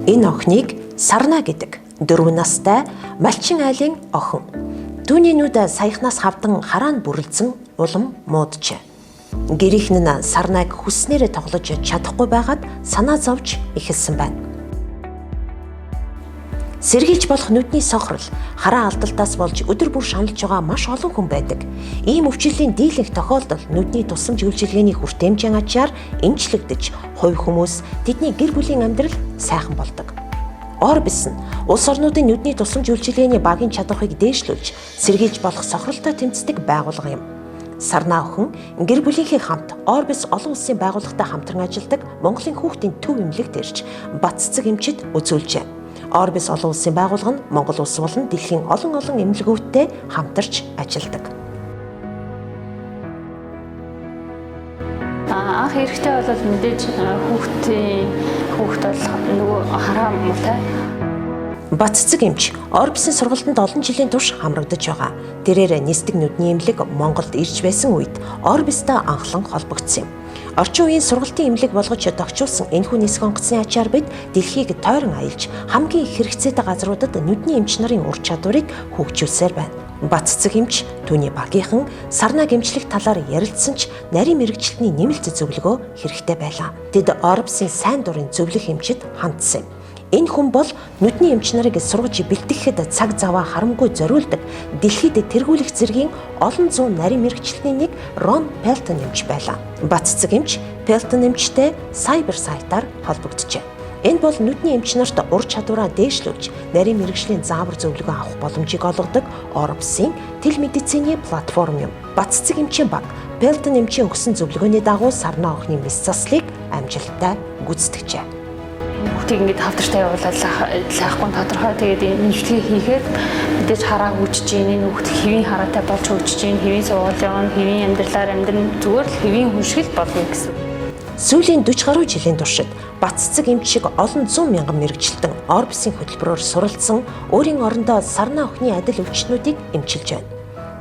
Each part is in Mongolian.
Энэ охиныг Сарна гэдэг 4 настай Малчин айлын охин. Түүний нүд саяхнаас хавдан хараан бүрэлдсэн улам мууджээ. Гэрийнхэн нь Сарнаг хүснээрээ тоглож чадахгүй байгаад санаа зовж эхэлсэн байна. Сэргийлж болох нүдний сохрол, хараа алдалтаас болж өдөр бүр шаналж байгаа маш олон хүн байдаг. Ийм өвчлөлийн дийлэнх тохиолдол нүдний тусламж үйлчилгээний хүртээмжийн ачаар эмчлэгдэж, хувь хүмүүс тэдний гэр бүлийн амьдрал сайхан болдог. Orbis нь улс орнуудын нүдний тусламж үйлчилгээний багийн чадварыг дээшлүүлж, сэргийлж болох сохролтой тэмцдэг байгууллага юм. Сарна охин гэр бүлийнхээ хамт Orbis олон улсын байгууллагатай хамтран ажилладаг Монголын хүүхдийн төв эмнэлэгт ирж бат цэцэг эмчид үзүүлжээ. Orbis олон улсын байгууллага нь Монгол улс болон дэлхийн олон олон эмнэлгүүдтэй хамтарч ажилладаг. Анх эрэхтэй бол мэдээж хүүхд бол нөгөө хараа муутай. Бат цэцэг эмч Orbis-ийн сургалтанд олон жилийн турш хамрагдаж байгаа. Тэрээр нисдэг нүдний эмнэлэг Монголд ирж байсан үед Orbis-тай анхлан холбогдсон юм. Орчин үеийн сургалтын эмнэлэг болгож тохижуулсан энэхүү нисэх онгоцны ачаар бид дэлхийг тойрон аялж хамгийн их хэрэгцээтэй газруудад нүдний эмч нарын ур чадварыг хөгжүүлсээр байна. Бат цэцэг эмч түүний багийнхан Сарнаг эмчлэх талаар ярилцсан ч нарийн мэргэжилтний нэмэлт зөвлөгөө хэрэгтэй байлаа. Тэд Orbis-ийн сайн дурын зөвлөх эмчид хандсан юм. Энэ хүн бол нүдний эмч нарыг сургаж бэлтгэхэд цаг заваа харамгүй зориулдаг дэлхийд тэргүүлэх зэргийн олон зуун нарийн мэргэжилтний нэг Рон Пелтон эмч байлаа. Бат цэцэг эмч Пелтон эмчтэй сайбер сайтаар холбогджээ. Энэ бол нүдний эмч нарт ур чадвараа дээшлүүлж нарийн мэргэжлийн заавар зөвлөгөө авах боломжийг олгодог Orbis-ийн телемедицины платформ юм. Бат цэцэг эмчийн баг Пелтон эмчийн өгсөн зөвлөгөөний дагуу Сарна охины мэс заслыг амжилттай гүйцэтгэжээ. Хүүхдийг ингээд хавдартай явуулаад лайхгүй тодорхой. Тэгээд эмчилгээ хийхэд мэдээж хараа хөгжиж гин, энэ хүүхд хэвийн хараатай болж хөгжиж гин, хэвийн сургууль явна, хэвийн амьдралаар амьдрна, зүгээр л хэвийн хүн шиг л болно гэсэн. Сүүлийн 40 гаруй жилийн туршид бат цэцэг эмч шиг олон зуун мянган мэргэжилтэн Orbis-ийн хөтөлбөрөөр суралцсан өөрийн орондоо Сарна охины адил өвчтнүүдийг эмчилж байна.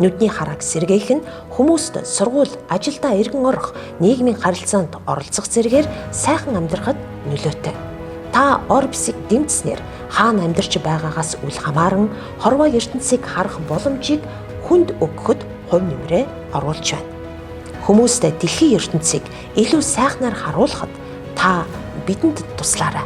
Нүдний харааг сэргээх нь хүмүүст сургууль, ажилдаа эргэн орох, нийгмийн харилцаанд оролцох зэрэгээр сайхан амьдрахад нөлөөтэй. Та Orbis-ийг дэмжсэнээр хаана амьдарч байгаагаас үл хамааран хорвоо ертөнцийг харах боломжийг хүнд өгөхөд хувь нэмрээ оруулж байна. Хүмүүст дэлхийн ертөнцийг илүү сайхнаар харуулхад та бидэнд туслаарай.